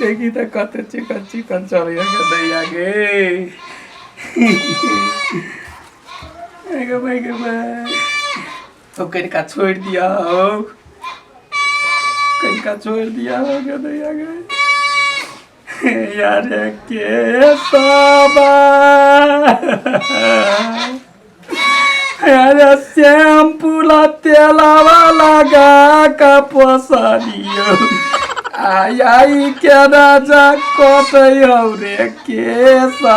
देखी तऽ कते चिकन चिकन चलैया गे दैया गे। गे भाई गे भाई, तो कनिका छोड़ि दिया हौ, कनिका छोड़ि दिया हौ गे दैया गे। यार के सबा अरे शैम्पू ला तेलावा लगा का पोसलियो, आई आई केना जा कटै हौ रे केसबा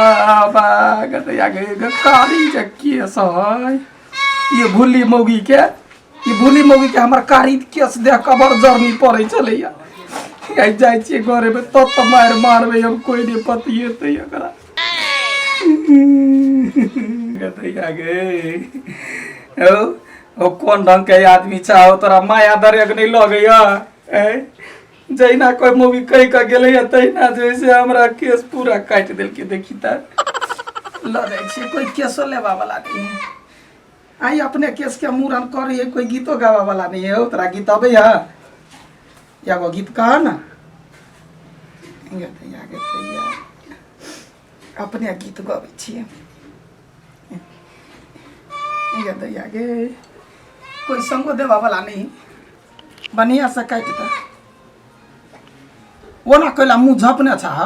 गदैया गे। गे कारी जे केस है, ये भुल्ली मौगी के, ई भुल्ली मौगी के हमर कारी केस देख कऽ बड़ जरनी पड़ै छलैया। आइ जाइ छियै घरे में तब तऽ मारि मारबै हम, कोइ नहि पतिएतै एकरा गदैया गे। हौ ओ कोन ढंग के आदमी छौ? तोरा माया दरेग नहि लगैया? ऐ जहिना कोई मूवी कहि कऽ गेलैया तहिना जैसे हमरा केस पूरा काटि देलकै। देखी तऽ लऽ जाइ छियै, कोई केसो लेबा वाला नहीं है। आई अपने केस के मूड़न करिए, कोई गीतो गावा वाला नहीं है। तोरा गीत अबै है? एगो गीत कह ना। गे दैया गे दैया, अपने गीत गबै छियै गे दैया गे। कोई संगो देवा वाला नहीं। बढ़िया से काटि दे। ओना कैला मुँह झपने छह?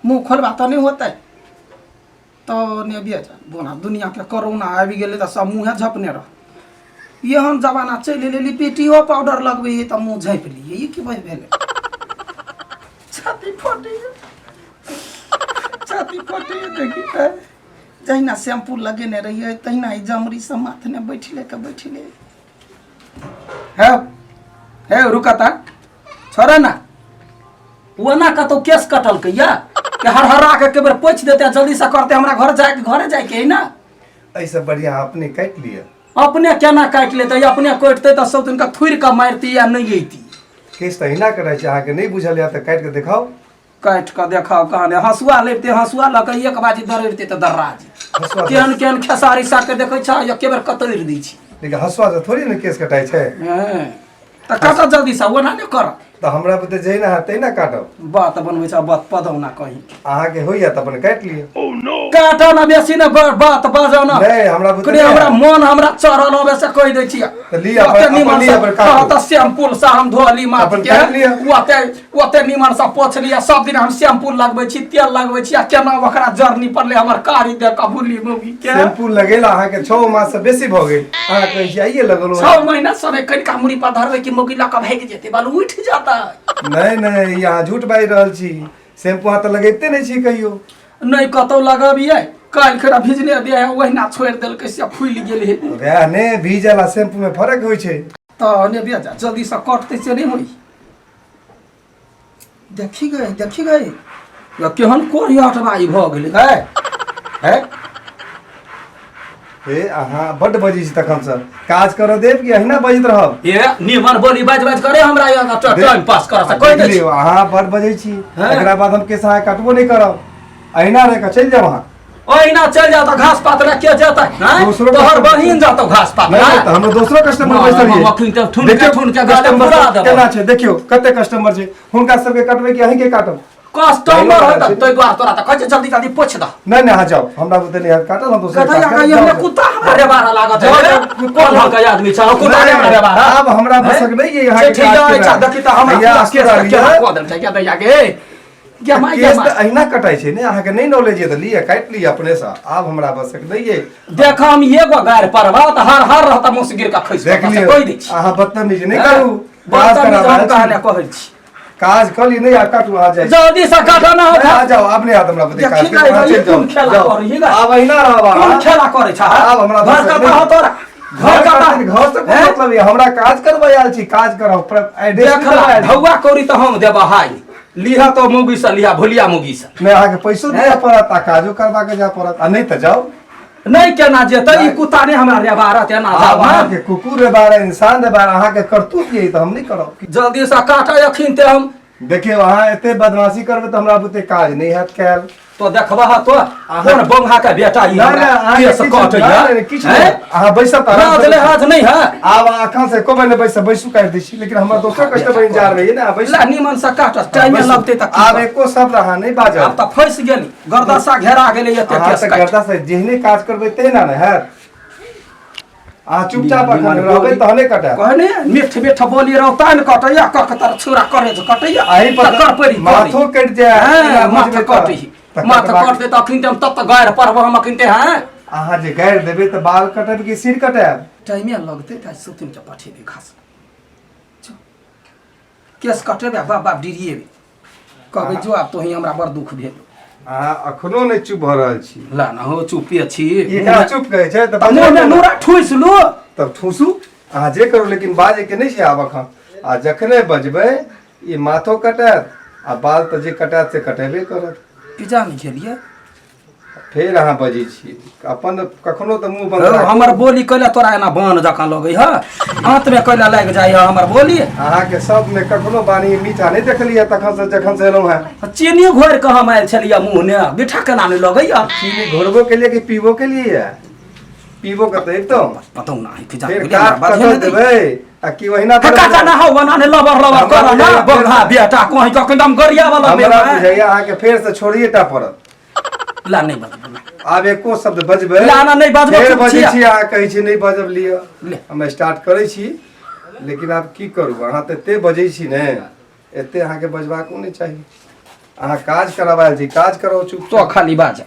मुँह खोलबा तऽ नहि होतै तऽ ने बेच बोना। दुनियाके कोरोना आबि गेलै तऽ सब मुँहे झपने रह। एहन जमाना चलि एलै, लिपस्टिको पाउडर लगबै है तऽ मुँह झाँपि लियै। ई की भेलै? छाती फटैए, छाती फटैए। देखी तऽ जहिना शैम्पू लगेने रहियै तहिना ई जमरी सब माथ ने बैठले के बैठले हे। हे रुका ता, छोड़ा ना। ओना कतौ केस कटलकै या कि हरहरा के एक बेर पोछि देते, जल्दी से करते। हमरा घर जाए, घरे जाए के है ना। एहिसँ बढ़िया अपने काटि लिअ। अपने केना काटि लेतै? अपने कटतै तऽ सब दिनका थुरि कऽ मारती या नहि अयती। केस तऽ अहिना कटाइ छै, अहाँके नहि बुझल यऽ तऽ काटि कऽ देखाउ। काटि कऽ देखाउ कहने, हँसुआ लेबते, हँसुआ लऽ कऽ एक बाजी दरड़िते तऽ दर्रा जेतै। हँसुआ केहन केहन खेसारी साग के देखै छह, एके बेर कतरि दै छी। लेकिन हँसुआ से थोड़ी ने केस कटाइ छै। हँ, तऽ काटऽ जल्दी से, ओना नहि कर। तऽ हमरा बुते जहिना हैत तहिना काटब। बात बनबै छ बात पदौना कहीं। अहाँके होइया तऽ अपन काटि लिअ। काटऽ ना बेसी ने बात बाजऽ ना। नहि, हमरा बुते कनि नहि हमरा हैत। मन हमरा चढ़ल होबे से कहि दै छियै। तऽ लिअ, ओते अपन निमन लिअ, से अपन काटू। कहत शैम्पूल से हम धोली माथ अपन के। काटि लिअ। ओते ओते निमन से पोछ लिअ। सब दिन हम शैम्पू लगबै छी, तेल लगबै छी, आ केना ओकरा जरनी पड़लै हमर कारी देख कऽ भुल्ली मौगी के। शैम्पू लगेला अहाँके 6 मास से बेसी भऽ गेल, अहाँ कहै छी आइए लगल। 6 महीना समय कनिका मुड़ी पर धरबै कि मौगी लऽ कऽ भागि जेतै, बाल उठि जेतै। नहि नहि, ई अहाँ झूठ बाजि रहल छी। शैम्पू अहाँ तऽ लगैते नहि छी कहियो। नहि कतौ लगबियै, काल्हि खेरा भिजने दे है, ओहिना छोड़ि देलकै से फूलि गेल हे। वएह ने, भीजल आ शैम्पू में फर्क होइ छै। तऽ ने बेजा जल्दी से कटतै से नहि होइ। देखी गए, देखी गए या केहन कोरिया बाई भऽ गेलै गए है। हे, अहाँ बड्ड बजै छी तखन से। काज करऽ देब कि अहिना बजैत रहब? ए निमन बोली बाज बाज करे हमरा यहाँ टाइम पास कर से कहि देख दै छी। लियौ, अहाँ बड्ड बजै छी। हैं? एकरा बाद हम केस अहाँ काटबो नहि करब, अहिना रहि कऽ चलि जायब अहाँ। ओहिना चलि जाओ तऽ घास पात लए के जेतै? आँय? दोसरो तोहर कस्टमर बहिन जतौ घास पात नहि लए। नहि, तऽ हमरो दोसरो कस्टमर माँ, बैसल माँ, ये। मखनी तऽ ठुन के- देखियौ, ठुन के गाले कस्टमर पुरा सब देबौ। केना छै देखियौ, कते कस्टमर छै, हुनका सबके कटबै कि अहीं के काटब? कस्टमर है तऽ ताहि दुआरे तोरा तऽ कहै छै जल्दी जल्दी पोछि दह। नहि नहि, अहाँ जाउ, हमरा बुते नहि हैत काटल, हम दोसर कथैया काज करब, कहिया जाउ, हमरा जाउ। कुत्ता हमरा रेबारा लागत जाउ, है। जाउ, कोन ढंग के आदमी छै कुत्ता नहि, हमरा रेबारा? आब हमरा बसक नहि ये अहाँके ठीक काज है, केनाइ। अच्छा देखी तऽ हमरा भैया, पूरा केस असुरा के केना लिअ। कऽ देलकै क्या दैया गे गे माय गे केस माय। तऽ अहिना कटाइ छै ने, अहाँके नहि नॉलेज ये तऽ लिअ, काटि लिअ अपनेसँ, आब हमरा बसक नहि ये। देख, हम एगो गारि पड़बा तऽ हर हर रहता मुँह से गिर कऽ खसि देख पड़ता, से लियौ, कहि दै छी। अहाँ बदतमीजी नहि हैं? करू, काज बदतमीज कराबै हम छी। कहने कहै छी। काज कऽ लिअ, नहि आब काटू, अहाँ जाइ छी। जल्दी से काटऽ ना। नहि, अहाँ जाउ, आब नहि आयत हमरा बुते काज देखी के, अहाँ गई, चलि कोन जाउ, खेला जाउ। करही गई? आब अहिना रहब कोन अहाँ। खेला करै छह? आब हमरा घर बसक कतऽ नहि। हो तोरा? घर कतऽ? घर से कोन हैं? मतलब ये? हमरा काज करबै आयल छी, काज करब, एड्रेस देख ला, धौआ कौड़ी तऽ हम देबऽ हाय लिह तो मौगी से लिहा, भुलिया मौगी से। नहि, अहाँके पैसो दिअ पड़त आ काजो करबा के जाय पड़त, आ नहि तऽ जाउ। नहि, केना जेतै ई कुत्ता? नहि हमरा रेबारत एना आब जाउ। अहाँके कुकुर रे बारे, इंसान रे बारे, अहाँके करतूत ये तऽ हम नहि करब। जल्दी से काट अखिन ते हम। देखियौ, अहाँ एते बदमाशी करबै तऽ हमरा बुते काज नहि हैत कयल। तो देखबह तो कोन बंगा के बेटा ई ना हमरा ना अहाँके केस किछु कटैया ना, ना, किछु नहि। हैं? अहाँ बैसब तऽ आराम लाज से लिहाज नहीं है आब अखन से एको बेर नहि बैसब, बैसू काटि दै छी, लेकिन हमर दोसर कस्टमर इंतजार में ये ना, बैसू। ला निमन से काट, टाइम बैसू। लगतै तऽ की आब करब? एको शब्द अहाँ नहि बाजब। आब तऽ फँसि गेली, गर्दशा घेरा गेलै एते अहाँ केस तऽ काटि। गर्दा से जेहने काज करबै तेना ने हैत। अहाँ चुपचाप निमन अखन रहबै बोली। तहने कटायब। कहने मीठ मीठ बोली रहता ने कटैया कक तर छुरा करे जे कटैया अही पर तकर परी माथो कटि जाय। हैं, एना माथ बजबै तऽ- कटही तऽ माथ कटबाक- कटतै तऽ अखन हम तत गारि पड़ब हम अखन ते हैं। अहाँ जे गारि देबै तऽ बाल कटब कि सिर कटायब? टाइमे लगतै तऽ सुतिन के पठेबै घास। चल। केस कटेबै बाप बाप डिरिएबै, कहबै जो आब तोही हमरा बड़ दुख भेल। अहाँ अखनो नहि चुप भऽ रहल छी। ला ना हो, चुपे छी। एकरा चुप कहै छै तऽ तऽ मुँहमे नूरा ठूसि लू। तब ठूसू, अहाँ जे करू, लेकिन बाजै के नहि छै आब अखन। आ जखने बजबै ई माथो कटायत आ बाल तऽ जे कटायत से कटेबे करत। पिज्जा नहि खेलियै। फेर अहाँ बजै छी अपन, कखनो तऽ मुँह बंद हौ, राखू। हमर बोली कैला तोरा एना बान जकाँ लगै ह, हाथमे कैला लागि जाइ ह हमर बोली? अहाँके शब्दमे कखनो वाणी मीठा नहि देखलियै तखन से, जखन से एलहुँ हेँ। चीनी घोरि कऽ हम आयल छलियै, मुँह ने मीठा केना नहि लगैया? चीनी घोरबो के लिए कि पीबो के लिए? पीबो के तऽ एकदम पतौ ना है कि जा फेर गेलियै, हमरा काट बाजहे कटल नहि दै। देबै आ कि ओहिना हे काचा ना हौ बना ने लबर लबर कर ना बंधा बेटा कहीं कखन दम गरिया वाला हमरा बेटा बुझाइया अहाँके फेर से छोड़िए टा पड़त। ला नहीं बजबै ला। आब एको शब्द बजबै ला ना, नहि बजबै, फेर चुप बजै छियै। छी अहाँ, कहै छी नहि बजब, लिअ। ले। हम स्टार्ट करै छी, लेकिन आब की करू, अहाँ तऽ एते बजै छी ने, एते अहाँके बजबाको नहि चाही। अहाँ काज कराबायल छी, काज कराउ चुप। तो खाली बाज।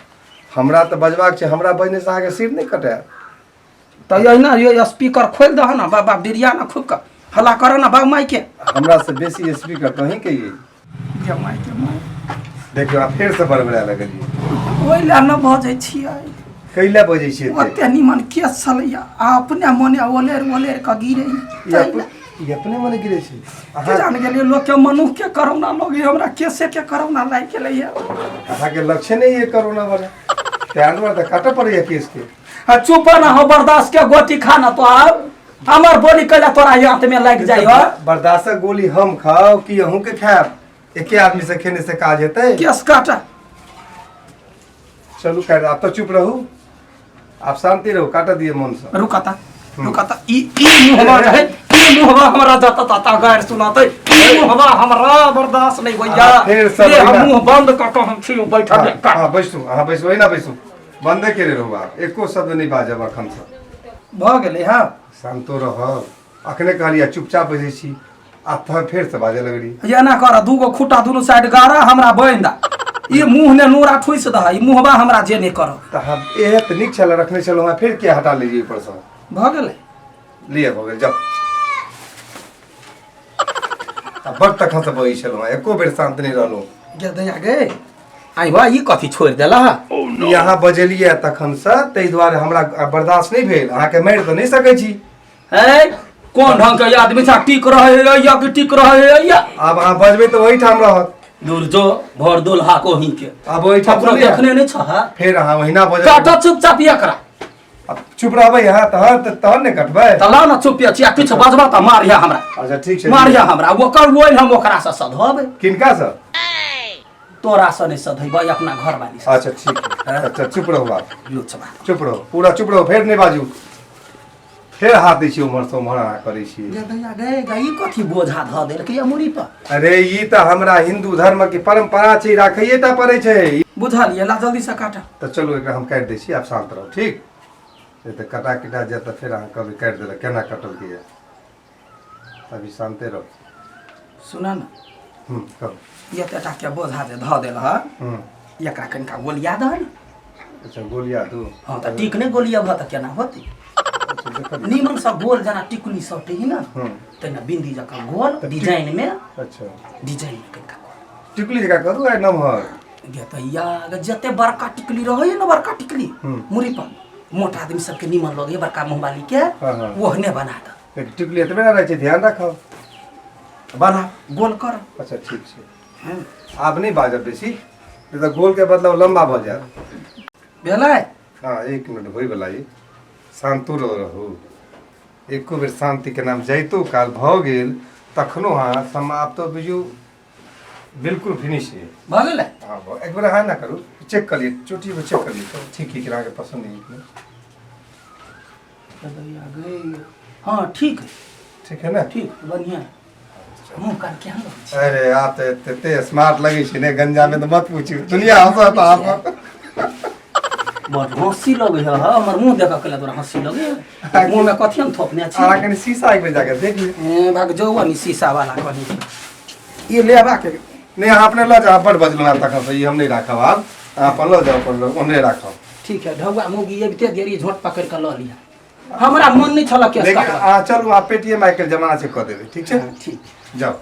हमरा तऽ बजबाक छै, हमरा बजने से अहाँके सिर नहि कटायत। तऽ अहिना ये स्पीकर खोलि दह ना बाबा, बिरिया ना खूब कऽ हल्ला कर ना बाप माय के। हमरा से बेसी स्पीकर तऽ अहीं के ये। गे माय के माय। देखियौ, आब फेर से बड़बड़ा लगलियै। ओहि लए न बजै छियै। कैला बजै छियै एते? ओते निमन केस छलैया आ अपने मने ओलेर ओलेर कऽ गिरै। ई ई अपने मने गिरै छै। के अहाँ जान गेलियै, लोक के मनुख के करोना लगे, हमरा केसे के करोना लागि गेलैया। अहाँके लक्ष्य नहि ये करोना वाला, तें दुआरे तऽ काटऽ पड़ैया केस के। आ चुप न हो, बर्दाश्त के गोटी खा न, तो आब हमर बोली कैला तोरा हाथ में लागि जाइ हो? बर्दाश्तक गोली हम खाउ कि अहूँ के खायब? एके आदमी से खेने से काज हेतै? केस काटा। चलू काटि, आब तऽ चुप रहू, आब शांति रहू, काटऽ दिअ मोनसँ। रुकता रुकता, ई ई मुहवा जे है, ई मुहवा हमरा जता तता गारि सुनातै, ई मुहवा हमरा बर्दाश्त नहीं होइया। अहाँ फेर सब ले, हम ओहिना- मुंह बंद क के हम छी बैठल। हाँ, हाँ बैसू, अहाँ बैसू, ओहिना बैसू, बंदे केने रहू, आब एको शब्द नहि बाजब अखनसँ। भऽ गेलै। हँ, शान्तो रहब, अखने कहलियै चुपचाप बैसै छी, आ तहन फेरसँ बाजऽ लगली। एना कर, दूगो खुट्टा दुनू साइड गाड़ा हमरा बान्हि दा, ई मुंह ने नूरा ठुसि दह, ई मुहबा हमरा जे नहि करब। तऽ हम इएह तऽ नीक छलै रखने छलहुँ हेँ, फेर किया हटा लेलियै ऊपरसँ? भऽ गेलै। लिअ, भऽ गेल, जाउ। आ बड़ तखनसँ बजै छलहुँ हेँ, एको बेर शान्त नहि रहलहुँ। गे दैया गे, आई बा, ई कथी छोड़ि देला? ई अहाँ बजेलियै तखनसँ, ताहि दुआरे हमरा बर्दाश्त नहि भेल। अहाँके मारि तऽ नहि सकै छी। है कोन ढंग के आदमी छ, टिक रहे या कि टिक रहे या? आब अहाँ बजबै तऽ ओहिठाम रहत। दूर जो भर दुल्हा को ही के। आब ओहिठाम ककरो सुनियै। देखने नहि छह। फेर अहाँ ओहिना बजबै। काट चुपचाप एकरा। आब चुप रहबै अहाँ तहन तहन ने कटबै। तऽ ला ने, चुप छी, आ किछु बजबा तऽ मारिया हमरा। अच्छा ठीक छै। मारिया हमरा, ओकर ओहि हम ओकरा से सधबै। किनका से? तोरा से नहि सधेबै, अपना घरवाली से। अच्छा ठीक है। अच्छा चुप रहू आप। लुचबा। चुप रहू, पूरा चुप रहू, फेर नहि बाजू। फेर हाथ दै छी उम्हर से उम्हर अहाँ करै छी। गे दैया गे गे, ई कथी बोझा धऽ देलकै या मुड़ी पर? अरे ई तऽ हमरा हिंदू धर्म के परंपरा छै, राखैये टा पड़ै छै। बुझलियै, ला जल्दी से काटा। तऽ चलू, एकरा हम काटि दै छी, आब शान्त रहू, ठीक? नहि तऽ कटा कटा जायत तऽ फेर अहाँ कहबै काटि देलक, केना कटलकै यऽ। अभी शान्ते रहू। सुना ने। कहू। एतेटा के बोझा जे धऽ देल हँ, एकरा कनिका गोलिया दह ने। अच्छा, गोलिया दू? हँ, तऽ टीक नहि गोलिया भऽ तऽ केना होतै? अच्छा, देखलियै। नीमन सँ गोल, जेना टिकुली सटै ने, तहिना बिंदी जकाँ गोल डिजाइन मे। अच्छा। डिजाइन मे कनिका गोल। टिकुली जकाँ करू आ नमहर? गे तऽ या जते बड़का टिकली रहै ने, बड़का टिकली मुड़ी पर मोटा आदमी सबके नीमन लगैए, बड़का मुँहवाली के। हाँ, हाँ। ओहने बना दऽ। एक टिकुली एतबे ने रहै छै, ध्यान राखब। बना, गोल कर। अच्छा ठीक छै। आब नहि बाजब बेसी, नहि तऽ गोलके बदला लम्बा भऽ जायत। भेलै? हँ, एक मिनट होइवला अइ, शान्तो रहू। एको बेर शान्तिके नाम जाइतो काल भऽ गेल तखनो अहाँ समाप्त बुझू, बिल्कुल फिनिश अइ। भऽ गेलै? हँ, एक बेर अहाँ ना करू। चेक कऽ लिअ, चोटी पर चेक कऽ लिअ, ठीक है कि अहाँके पसंद है कि नहि। लगैया गई। हाँ, ठीक है। ठीक है ने? ठीक, बढ़िया है। मुँह कान केहन लगै छै? अरे आप तऽ एते स्मार्ट लगै छै ने गंजा में, तऽ मत पूछू, दुनिया हंसत आप। बड़ हँसी लगै है। हमर मुँह देखऽ के तोरा हँसी लगै है? मुँह में कथी हम थोपने छी? अहाँ कनि शीशा एक बेर जाके देख लिअ। ए, भाग जो नी, शीशा वाला कनी ई लेबा के। नहि, अहाँ अपने लऽ जाउ, बड़ बजलहुँ आब तखन से, ई हम नहि राखब आब, अहाँ अपन लऽ जाउ, अपन ओहने राखब। ठीक है, ढौआ मौगी अबिते देरी झोंट पकड़ कऽ लऽ लिअ, हमरा मन नहि छल केस लेकिन कटबा। अहाँ चलू, अहाँ पेटीएम आइ काल्हि जमाना छै, कऽ देबै, ठीक छै? ठीक। जाउ।